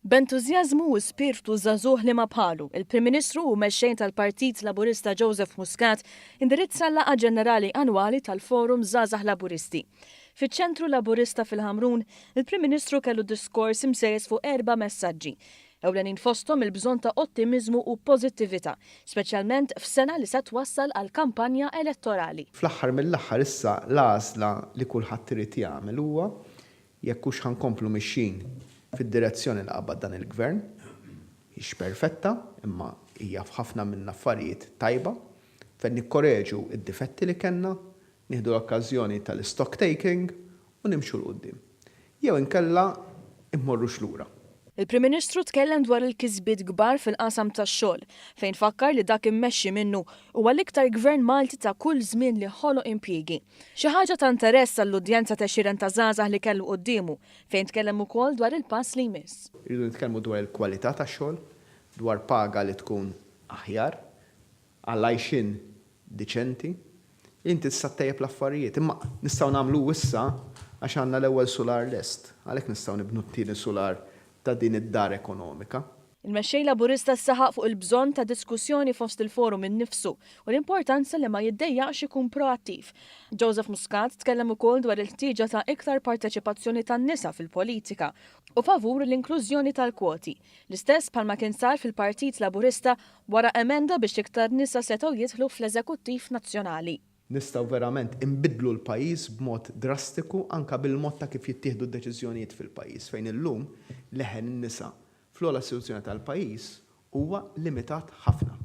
B'entużjażmu u spirtu żagħżugħ liema bħalu, il-Prim Ministru u Mexxej tal-Partit Laburista Joseph Muscat indirizza l-Laqgħa Ġenerali Annwali tal-Forum Żgħażagħ Laburisti. Fiċ-Ċentru Laburista fil-Ħamrun, il-Prim Ministru kellu diskors imsejjes fuq erba' messaġġi. Ewlenin fosthom il-bżonn ta' ottimiżmu u pożittività, speċjalment f'sena li se twassal għal kampanja elettorali. Fl-aħħar mill-aħħar issa l-għażla li kulħadd irid jagħmel huwa Jekk hux ħa nkomplu mixjin fid-direzzjoni li qabad dan il-Gvern, mhix perfetta, imma hija f'ħafna mill-affarijiet tajba, fejn nikkoreġu d-difetti li kellna, nieħdu l-okkażjoni tal-istock taking u nimxu 'l quddiem. Jew inkella mmorrux lura. Il-Prim Ministru tkellem dwar il-kisbiet kbar fil-qasam tax-xogħol, fejn fakkar li dak immexxi minnu huwa l-iktar Gvern Malti ta' kull żmien li ħoloq impjiegi. Xi ħaġa ta' interess għall-udjenza t'għexieren ta' żgħażagħ li kellu quddiemu, fejn tkellem ukoll dwar il-pass li jmiss. Irridu nitkellmu dwar il-kwalità tax-xogħol, dwar paga li tkun aħjar, għal għajxien diċenti. Inti tista' ttejjeb l-affarijiet, imma nistgħu nagħmlu issa għax għandna l-ewwel sular lest, għalhekk nistgħu nibnu t-tieni sular ta' din id-dar ekonomika. Il-Mexxej Laburista saħaq fuq il-bżonn ta' diskussjoni fost il-forum innifsu u l-importanza li ma jiddejjaqx ikun proattiv. Joseph Muscat tkellem ukoll dwar il-ħtieġa ta' iktar parteċipazzjoni tan-nisa fil-politika u favur l-inklużjoni tal-kwoti, l-istess bħalma kien sar fil-Partit Laburista wara emenda biex iktar nisa setgħu jidħlu fl-eżekuttiv nazzjonali. Nistgħu verament inbiddlu l-pajjiż b'mod drastiku anke bil-mod ta' kif jittieħdu d-deċiżjonijiet fil-pajjiż fejn illum leħen in-nisa fl-ogħla istituzzjoni tal-pajjiż huwa limitat ħafna.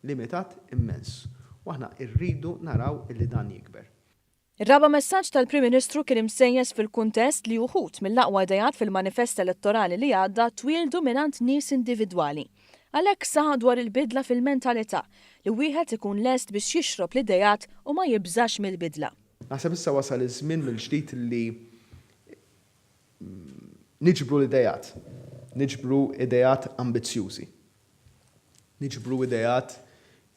Limitat immens. U aħna rridu naraw illi dan jikber. Ir-raba' messaġġ tal-Prim Ministru kien imsejjes fil-kuntest li uħud mill-aqwa ideat fil-manifest elettorali li għadda twieldu mingħand nies individwali. Għalhekk saħaq dwar il-bidla fil-mentalità, li wieħed ikun lest biex jixrob l-ideat u ma jibżax mill-bidla. Naħseb issa wasal iż-żmien mill-ġdid li niġbru l-ideat, niġbru ideat ambizzjużi. Niġbru ideat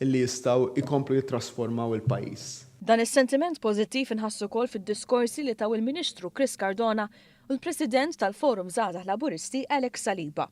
li jistgħu jkomplu jittrasformaw il-pajjiż. Dan is-sentiment pożittiv inħass ukoll fid-diskorsi li taw il-Ministru Chris Cardona u l-President tal-Forum Żgħażagħ Laburisti Alex Saliba.